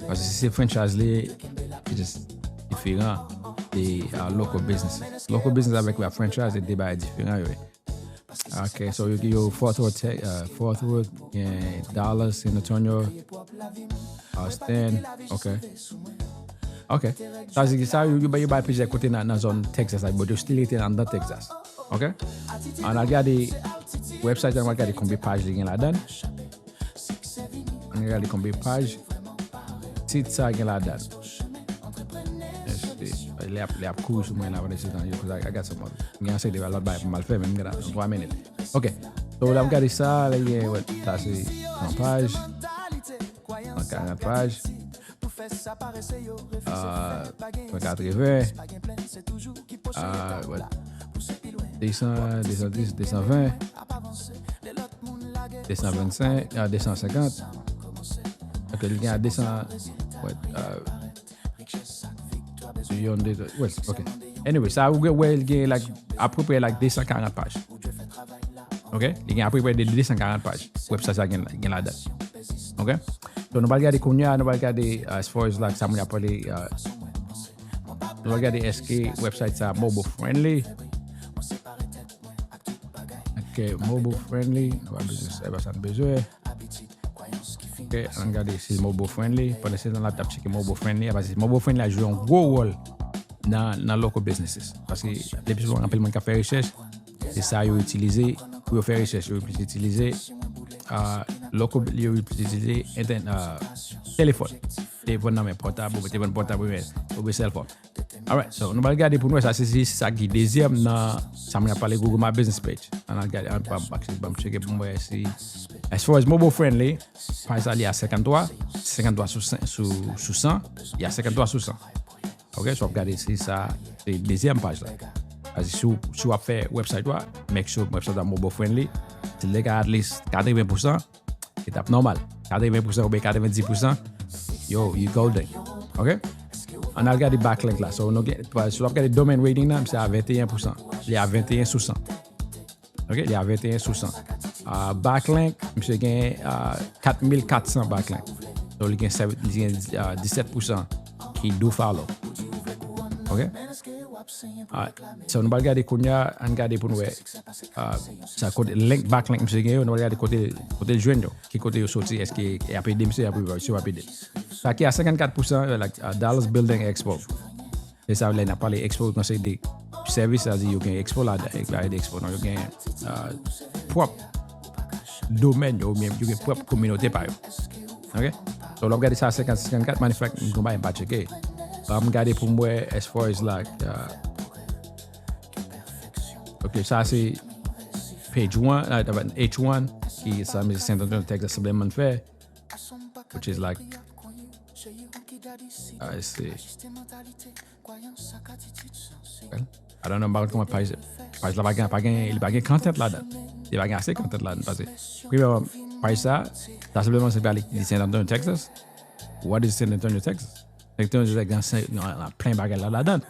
Paske si se franchise li, it is diferan de, ah, local business. Local business avèk, ah, franchise, se de bagay diferan yo ye. Ok, so yo, yo Fort Worth, uh, Fort Worth, gen Dallas, San Antonio, Austin, ok. Ok. Sa vle di sa, yo, yo bay, yo bay plizyè kote nan, nan zòn Texas la, but yo still rete anndan Texas. Ok? Ann al gade website la, ann al gade konbyen paj li gen ladan. Ann gade konbyen paj sit sa gen ladan. Yes, li ap, li ap kouri sou mwen la pandan se tan yo, 'cause I, I got some other. Gen yon seri de lòt bagay pou m al fè, men m gen nan twa minit. Ok. So, la m gade sa, la, yeah, wè, sa se yon paj. Nan karant paj. Ah, katreven. Ah, wè. Desan, desan dis, desan ven. Desan vennsenk, ah, desan senkant. Ok, li gen a desan, wè, ah, yon, de, wè, ok. Anyway, sa ou gen, wè, li gen, like, apeprè, like, desan karant paj. Ok? Li gen apeprè de desan karant paj. Website sa gen, gen ladan. Ok? So, nou pral gade kounye a, nou pral gade, uh, as far as, like, sa moun ap pale, uh, nou pral gade èske website sa mobile friendly. Ok, mobile friendly. Nou pa bezwen sa, e pa sa nou bezwen. Ok, ann gade si mobile friendly. Pandan se tan la, t ap tcheke mobile friendly. Paske mobile friendly a jwe yon gwo wòl nan, nan local businesses. Paske le pli souvan, anpil moun k ap fè rechèch, se sa yo itilize pou yo fè rechèch. Yo plis itilize, ah, local, yo plis itilize entèn-, ah, telefòn. Telefòn nan men, pòtab, oubyen telefòn pòtab, oubyen, oubyen cell phone. Alright, so nou pral gade pou nou wè sa, se, se sa ki dezyèm nan sa moun ap pale Google My Business Page. Ann al gade, ann, ban m, ban m cheke pou m wè si, as far as mobile friendly, paj sa li a senkanntwa, senkanntwa sou san, sou, sou san, li a senkanntwa sou san. Ok, so w ap gade si sa se dezyèm paj la. Paske si w, si w ap fè website ou a, make sure website ou a mobile friendly. Si l te ka at least katreven pousan, se t ap nòmal. Katreven pousan oubyen katrevenndis pousan, yo, you golden. Ok? Ann al gade backlink la. So, nou gen, si w ap gade domain rating nan, se a venteyen pousan. Li a venteyen sou san. Ok, li a venteyen sou san. Ah, backlink, misye gen, ah, kat mil katsan backlink. So, li gen sèv-, li gen, ah, disèt pousan ki do follow. Ok? Ah, so, nou pral gade kounye a, ann gade pou nou wè, ah, sa kote link, backlink misye gen yo, nou pral gade kote, kote l jwenn yo, ki kote yo soti, èske y ap ede misye, y ap, si y ap ede. Sa ki a senkannkat pousan, like, ah, Dallas Building Expo. Se sa, lè n ap pale expo, nou se de sèvis, sa di yo gen expo ladan, e pa de expo, non, yo gen, ah, pwòp domèn yo, oubyen yo gen pwòp kominote pa yo. Ok? So, lè w ap gade sa, senkant, senkannkat, manifak, m konn pa, m pa tcheke. Ban m gade pou m wè, as far as, like, ah, ok, sa se page one, ah, H one, ki sa, men San Antonio, Texas, Assemblyman fè, which is like, I see. Well, I don't know about kòman paj, paj la pa gen, pa gen, li pa gen content ladan. Li pa gen ase content ladan, paske, premyèman, paj sa, sa senpleman se pale de San Antonio, Texas. What is San Antonio, Texas? San Antonio, Texas gen, gen, gen plen bagay la ladan.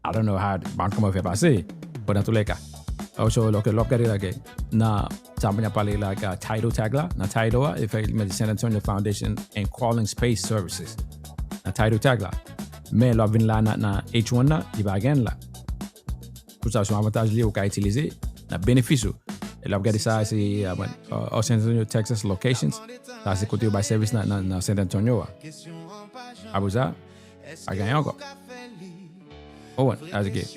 I don't know how, ban kòman fè pase. But dans tous les cas. Also, lè w ap gade la, nan sa moun ap pale la, ka title tag la, nan title a, e fè li mete San Antonio Foundation and Crawling Space Services. Nan title tag la. Men lè w ap vin la nan, nan H one nan, li pa gen la. Pou sa, se yon avantaj li ou ka itilize nan benefis ou. E lè w ap gade sa, se, ah, bon, uh, San Antonio, Texas locations. Sa, se kote yo bay sèvis nan, nan, nan San Antonio a. Apre sa, pa gen ankò. Ou konprann? Sa se ke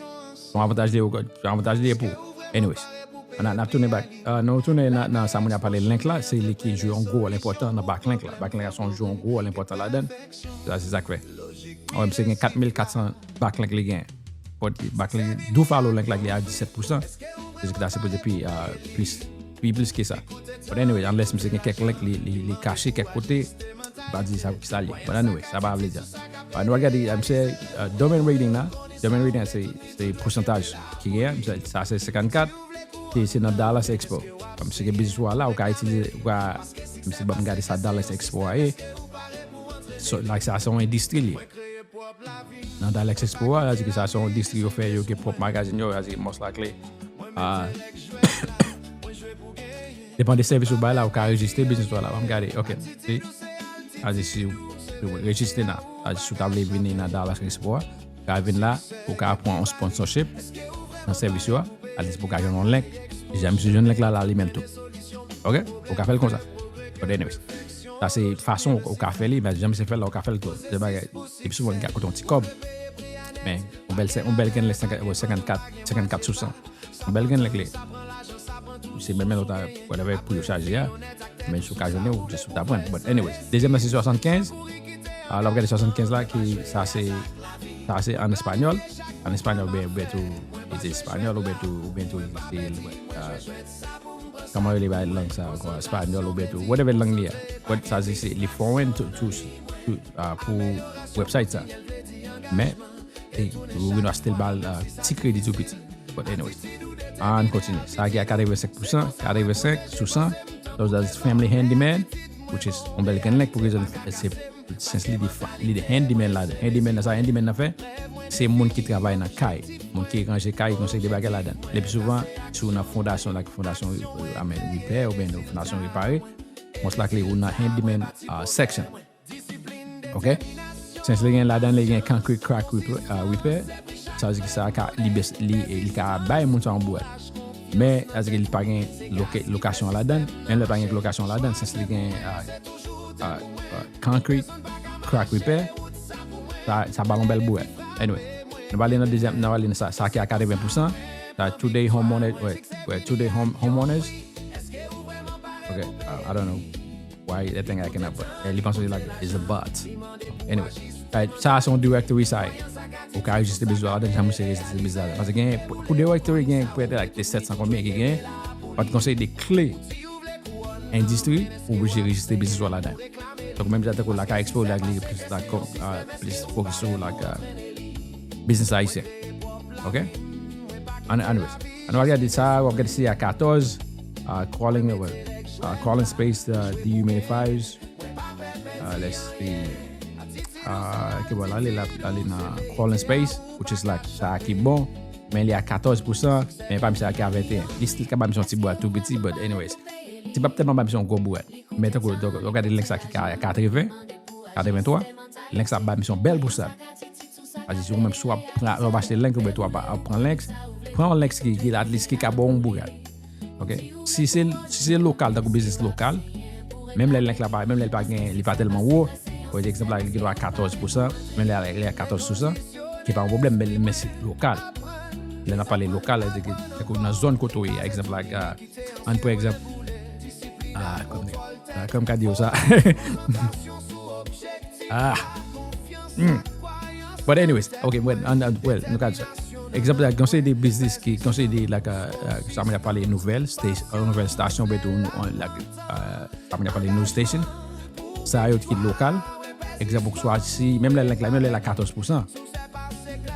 yon avantaj li, yon avantaj li pou. Anyways, n a, n ap tounen back. Uh, nou tounen nan, nan sa moun ap pale link la, se li ki jwe yon gwo wòl enpòtan nan backlink la. Backlink la se yon jwe yon gwo wòl enpòtan ladan. Sa se sa k fè. Ou wè, misye gen kat mil katsan backlink li gen. But backlink, do follow link la, li a disèt pousan. Se ki ta sipoze pi, uh, plis, pi plis ke sa. But anyway, unless misye gen kèk link li, li, li kache kèk kote, pa di sa ki sa li. But anyway, sa pa vle di. Ah, nou al gade, ah, misye, ah, domain rating la. Domain rating la, se, se pousantaj ki gen, misye, sa se senkannkat, se, se nan Dallas Expo. Kòm misye gen biznis ou a la, ou ka itilize, ou ka, misye ban m gade sa Dallas Expo a ye. So, like, sa se yon endistri li. Nan Dallas Expo a, sa di ke sa se yon distri yo fè, yo gen pwòp magazin yo, sa di most likely, ah, depan de sèvis ou bay la, ou ka rejistre biznis ou la. Ban m gade, ok, si, sa di si ou, si ou rejistre nan, sa di si ou ta vle vini nan Dallas Expo a, ou ka vin la, ou ka pran yon sponsorship nan sèvis yo a, at least pou ou ka jwenn yon link. Jan misye jwenn link la, la li menm tou. Ok? Ou ka fè l konsa. But anyways, sa se fason ou, ou ka fè li, men jan misye fè l la, ou ka fè l tou. Se bagay, epi souvan, li ka koute yon ti kòb. Men, yon bèl, yon bèl grenn lè senkant, senkannkat, senkannkat sou san. Yon bèl grenn lè kle. Se menm lè ou ta, whatever, pou yo chaje a. Men si ou ka jwenn ou, jis ou ta pran. But anyways, dezyèm nan se swasannkenz. Ah, lè w ap gade swasannkenz la, ki, sa se, sa se an espanyòl. An espanyòl, oubyen, oubyen tou, li se espanyòl, oubyen tou, oubyen tou, li se, ah, kòman yo rele bay lang sa ankò? Espanyòl, oubyen tou, whatever lang li a. But sa se, se, li foreign to, to, to, ah, pou website sa. Men, e, Reno a still ba l, ah, ti kredi tou piti. But anyway, ann kontinye. Sa ki a katrevensenk pousan, katrevensenk sou san, those are family handyman, which is yon bèl grenn link pou rezon se sens li de fa-, li de handyman la. Handyman nan, sa handyman nan fè, se moun ki travay nan kay, moun ki ranje kay, yon seri de bagay ladan. Le pli souvan, si w nan fondasyon, like fondasyon, I mean, repair, oubyen nan fondasyon repare, most likely ou nan handyman, ah, section. Ok? Sens li gen ladan, li gen concrete crack repair, ah, repair. Sa vle di ki sa ka, li bes-, li, li ka bay moun sa yon bwèt. Men, sa vle di ki li pa gen loke-, lokasyon ladan. Menm lè pa gen lokasyon ladan, sens li gen, ah, ah, ah, concrete crack repair. Sa, sa ba l yon bèl bwèt. Anyway, nou pale nan dezyèm, nou pale nan sa, sa ki a katreven pousan. Sa today homeowners, wait, wait, today home, homeowners. Okay, uh, I don't know why that thing acting up, but eh, li panse like it's a bot. Anyway, right, sa se yon directory sa ye. Ou ka rejistre biznis ladan, jan misye rejistre biznis ladan. Paske gen, pou directory gen prete like de sèt san konbyen ki gen, pa t konsèy de kle endistri, ou oblije rejistre biznis ou ladan. Donk menm jan tankou Lakay Expo, la li plis la, uh, plis focus sou like, uh, biznis ayisyen. Ok? An-, anyways, an nou gade sa, w ap gade si a katòz, uh, crawling, uh, crawling space, uh, dehumidifiers. Uh, let's see. Uh, ki bon, la, li la, la, li nan crawling space, which is like, sa ki bon, men li a katòz pousan, men pa misye ki a venteyen. Li still ka ba misye yon ti bwat tou piti, but anyways. Ti pap tèlman ba misye yon gwo bwat. Men tankou, donk, w ap gade link sa ki ka katreven, katreven twa, link sa ba misye yon bèl pousan. Paske si ou menm si w ap pran, w ap achte link, oubyen tou w ap, ap pran link, pran yon link ki, ki at least ki ka ba w yon bourad. Ok? Si se, si se lokal, tankou biznis lokal, menm lè link la pa, menm lè li pa gen, li pa tèlman wo, pa egzanp la, li gen dwa katòz pousan, menm lè li a katòz pousan, ki pa yon pwoblèm, men, men se lokal. Lè n ap pale lokal, se ke, tankou nan zòn kote w ye, egzanp la, ah, ann pran egzanp, ah, kòm, ah, kòm ka di w sa. Ah. Hmm. But anyways, ok, well, an, an, well, nou ka di sa. Egzanp la, gen yon seri de biznis ki, gen yon seri de, like, uh, uh, sa moun ap pale nouvèl, station, nouvèl stasyon, oubyen tou, uh, like, uh, sa moun ap pale news station. Sa yo ki lokal. Egzanp, ou swa si, menm lè link la, menm lè la katòz pousan.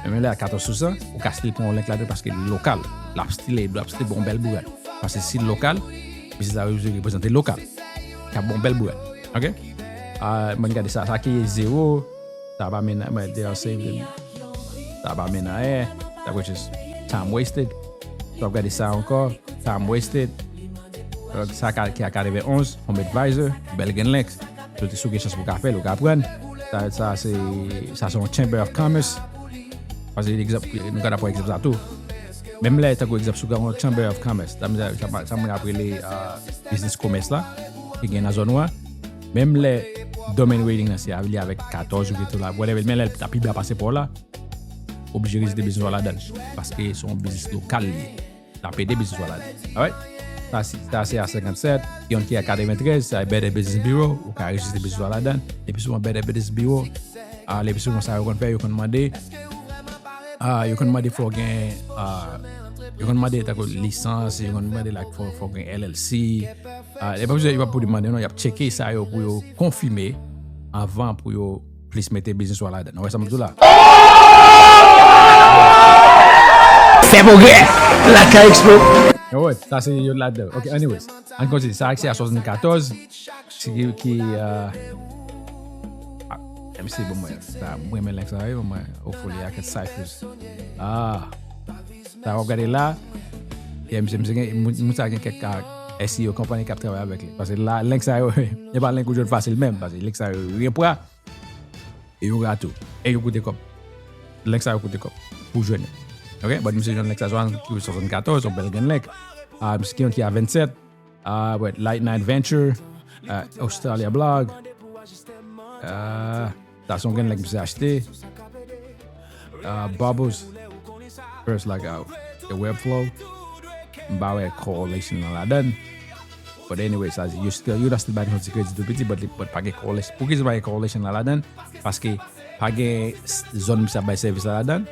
Menm lè la katòz pousan, ou ka still pran yon link la tou paske li lokal. L ap still, l ap still bon bèl bourad. Paske si l lokal, biznis la reprezante lokal. K ap bon bèl bourad. Ok? Ah, mwen gade sa, sa ki zewo, sa pa mennen, mwen, they are saving. Sa pa mennen anyen. That which is time wasted. So, w ap gade sa ankò, time wasted. Donk, sa ka, ki a katreven onz, Home Advisor, bèl gen link. So, si w gen chans pou w ka fè l, ou ka pran. Sa, sa se, sa se yon Chamber of Commerce. Paske, egzanp, nou ka pran egzanp sa tou. Menm lè, tankou egzanp, si w gen yon Chamber of Commerce, sa, sa, sa, sa moun ap rele, ah, biznis komès la, ki gen nan zòn ou an, menm lè domain rating nan se li avèk katòz ou ke tou la, whatever, men lè l ta pi ba pase pa w la, oblije rejistre biznis ou a ladan l. Paske se yon biznis lokal li ye. L ap ede biznis ou a ladan l. Alright? Sa se, sa se a senkannsèt, yon ki a katreventrèz, sa Better Business Bureau, ou ka rejistre biznis ou a ladan l. Epi souvan Better Business Bureau, ah, epi souvan sa yo konn fè, yo konn mande, ah, yo konn mande fò w gen, ah, yo konn mande tankou lisans, yo konn mande like fò, fò w gen L L C. Ah, e pa bezwen, yo pa pou demande non, y ap tcheke sa yo pou yo konfime anvan pou yo plis mete biznis ou a ladan. Ou wè sa m di w la? Fè pwogrè! Lakay Expo. Yo, wè, sa se yo ladan. Ok, anyways. Ann kontinye. Sa a ki se a swasannkatòz. Ki, ki, euh, ah, M C, bon, mwen, sa, mwen renmen link sa, wi, mwen, hopefully, I can cyphers. Ah, sa w ap gade la, yeah, M C, M C gen, moun, moun sa gen kèk, ah, S E O konpayi k ap travay avèk li. Paske la, link sa yo, e pa link ou jwenn fasil menm, paske link sa yo, yo pran, e yo ra tou, e yo koute kòb. Link sa yo koute kòb, pou jwenn yo. Ok, but M C jwenn link sa, swasannkatòz, yon bèl grenn link. Ah, M C ki yon ki a vennsèt, ah, but Late Night Venture, ah, Australia Blog, ah, sa se yon grenn link misye achte. Ah, Bubbles, First Log Out, The Webflow, m pa wè correlation nan ladan. But anyway, sa, yo still, yo still ba misye yon ti kredi tou piti, but, but pa gen correlation. Poukisa pa gen correlation nan ladan? Paske pa gen s-, zòn misye ap bay sèvis la ladan.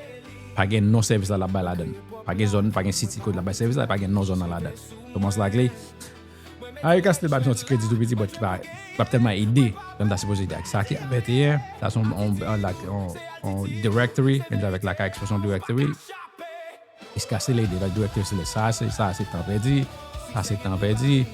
Pa gen non sèvis la l ap bay ladan. Pa gen zòn, pa gen city kote l ap bay sèvis la, pa gen non zòn nan ladan. So, most likely, ah, yo ka still ba misye yon ti kredi tou piti, but ki pa, pa tèlman ede, jan l ta sipoze ede. Sa ki a venteyen, sa se yon, yon, yon, like, yon, yon directory, menm jan avèk Lakay Expo se yon directory. Iska se lede, like, directory se lede. Sa se, sa se tan pèdi, sa se tan pèdi.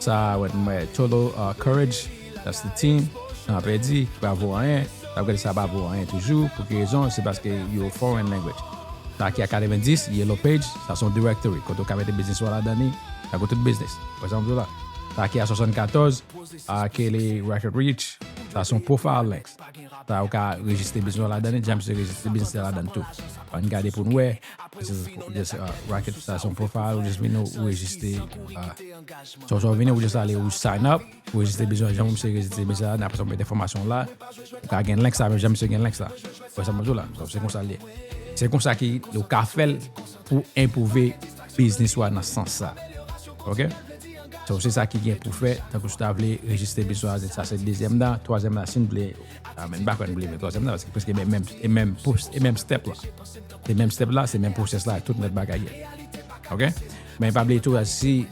Sa, wè, mwen, Total, uh, Courage, that's the team. Tan pèdi, ki pa vo anyen. Sa, w ap gade sa pa vo anyen toujou. Pou ki rezon? Se paske yo foreign language. Sa ki a katrevendis, Yellow Page, sa se yon directory. Kote w ka mete biznis ou a ladan li, sa gen tout biznis. Par egzanp, la. Sa ki a swasannkatòz, a Kelly Record Reach, Sa se yon profile link. Sa ou ka rejistre biznis ou ladan li, jan misye rejistre biznis la ladan tou. Ann gade pou n wè. This is just, uh, rocket, sa se yon profile, ou just vini ou rejistre, uh, so, so vini ou just ale ou sign up, ou rejistre biznis, jan misye rejistre biznis la, n ap mete enfòmasyon la, ou ka gen link sa, menm jan misye gen link sa. Wè sa m ap di w la, so, se konsa l ye. Se konsa ki ou ka fè l pou enpwouve biznis ou a nan sans sa. Ok? So, se sa ki gen pou fè, tankou si w ta vle rejistre biznis ou a, sa se dezyèm nan, twazyèm nan, si n vle, ah, men m pa kwè n vle men twazyèm nan, paske preske menm, menm, e menm pos-, e menm step la. Se menm step la, se menm pwosès la, tout nèt bagay ye. Ok? Men pa bliye tou, si,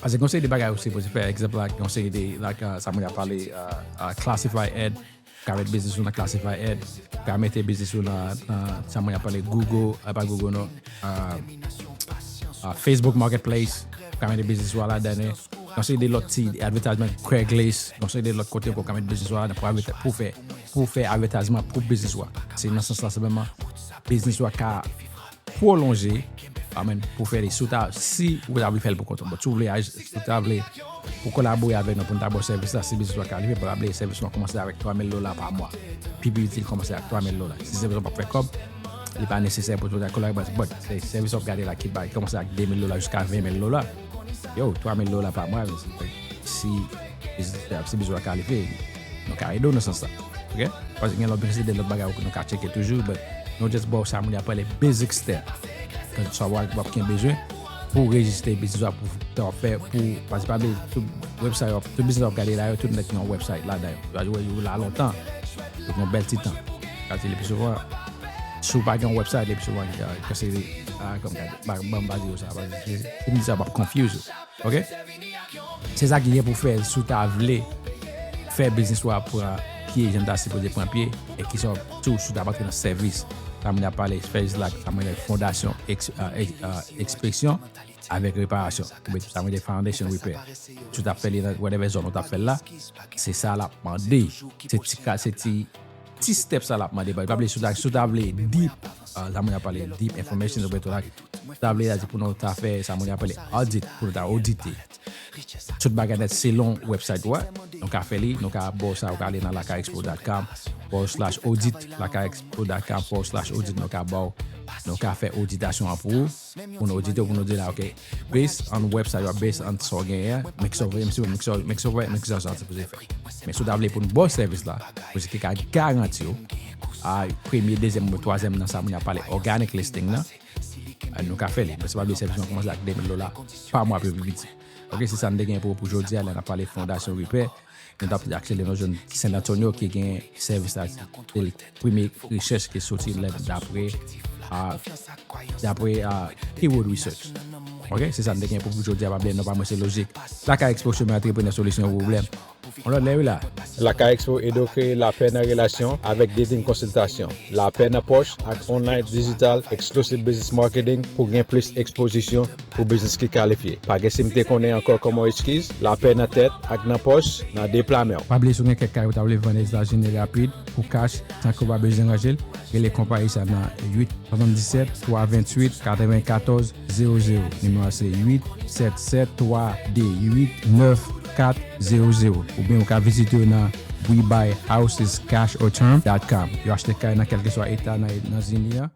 paske gon seri de bagay ou sipoze fè, egzanp la, gon seri de, like, uh, sa moun ap pale, uh, uh, classified ad, ou ka met biznis ou nan classified ad, ou ka mete biznis ou nan, nan sa moun ap pale Google, uh, pa Google non, uh, uh, Facebook Marketplace, ou ka mete biznis ou a ladan li. Gon seri de lòt ti advertisement, Craigslist, gon seri de lòt kote ankò ou ka mete biznis ou a ladan pou adver-, pou fè, pou fè advertisement pou biznis ou a. Se nan sans la sèlman biznis ou a ka pwolonje, amen, pou fè li. Si w ta, si ou ta vle fè l pou kont ou, but si w vle aj-, si w ta vle pou kolabore avèk nou, pou n ta ba w sèvis la, si biznis ou a kalifye, pa bliye sèvis nou a kòmanse avèk twa mil dola pa mwa. Pi piti l kòmanse ak twa mil dola. Si sèvis ou p ap fè kòb, li pa nesesè pou w ta kolabore, but se sèvis w ap gade la ki bay kòmanse ak de mil dola jiska ven mil dola. Yo, twa mil dola pa mwa, si, si, si biznis ou a kalifye, nou ka ede w nan sans sa. Ok? Paske gen lòt, gen de lòt bagay nou ka tcheke toujou, but nou just ba w sa moun yo ap rele basic step. Ke sa w ap gen bezwen pou rejistre biznis ou a pou w fè, pou, paske pa bliye, tout website, tout biznis w ap gade la yo, tout nèt gen yon website ladan yo. Yo wè yo la lontan. Yo gen yon bèl ti tan. Paske le pli souvan, si w pa gen yon website, le pli souvan, yo ka, ka se, ah, kòm gade, ban m pa di yo sa, paske si m di sa, m ap confuse yo. Ok? Se sa ki gen pou fè si w ta vle fè biznis ou a pran pye jan l ta sipoze pran pye, e ki sa tou si w ta pa antre nan sèvis. Sa moun ap pale sèvis la, sa moun fondasyon, eks-, ah, eks-, ah, ekspeksyon avèk reparasyon. Oubyen sa moun foundation repair. Si w ta fè li nan whatever zòn ou ta fè l la, se sa l ap mande. Se ti ka, se ti, ti step sa l ap mande. Pa bliye, si w ta, si w ta vle deep, ah, sa moun ap pale deep information, oubyen tou la, si w ta vle la, se pou nou ta fè sa moun ap pale audit, pou nou ta odite. Tout bagay nèt selon website ou a. Nou ka fè li, nou ka ba w sa, ou ka ale nan lakayexpo dot com forward slash audit, lakayexpo dot com forward slash audit, nou ka ba w, nou ka fè oditasyon an pou ou, pou nou odite w, pou nou di la, ok, based on website ou a, based on sa w genyen an, men ki sa w vle, men ki sa w, men ki sa w, men ki sa w sipoze fè. Men si w ta vle pou n ba w sèvis la, pou se ki ka garanti w, a, premye, dezyèm, twazyèm nan sa moun ap pale organic listing nan, a, nou ka fè li. Men se pa bliye sèvis nou kòmanse ak de mil dola pa mwa pou pi piti. Ok, se sa n te gen pou, pou jodi a, lè n ap pale fondasyon repair. Nou t ap aksele nou jwenn San Antonio ki gen sèvis la, se premye rechèch ki soti lè dapre, a, dapre, a, Keyword Research. Ok, se sa n te gen pou, pou jodi a, pa bliye non pa mwen se Lojik. Lakay Expo, chemen antreprenè, solisyon pou pwoblèm. On lòt lè wi la. Lakay Expo ede w kreye lapè nan relasyon avèk dating konsiltasyon, lapè nan pòch ak online digital exclusive business marketing pou gen plis ekspozisyon pou biznis ki kalifye. Pa gen si m te konnen ankò kòman w eskiz, lapè nan tèt ak nan pòch nan de pla men w. Pa bliye si w gen kèk kay ou ta vle vann Etazini rapid pou kach san ke w pa bezwen ranje l, rele konpayi sa nan uit swasanndisèt twa venntuit katrevenkatòz zewo zewo. Nimewo a se uit sèt sèt twa de uit nèf kat zewo zewo. Oubyen ou ka vizite yo nan we buy houses cash or term dot com. Yo achte kay nan kèlkeswa eta nan, nan zini an.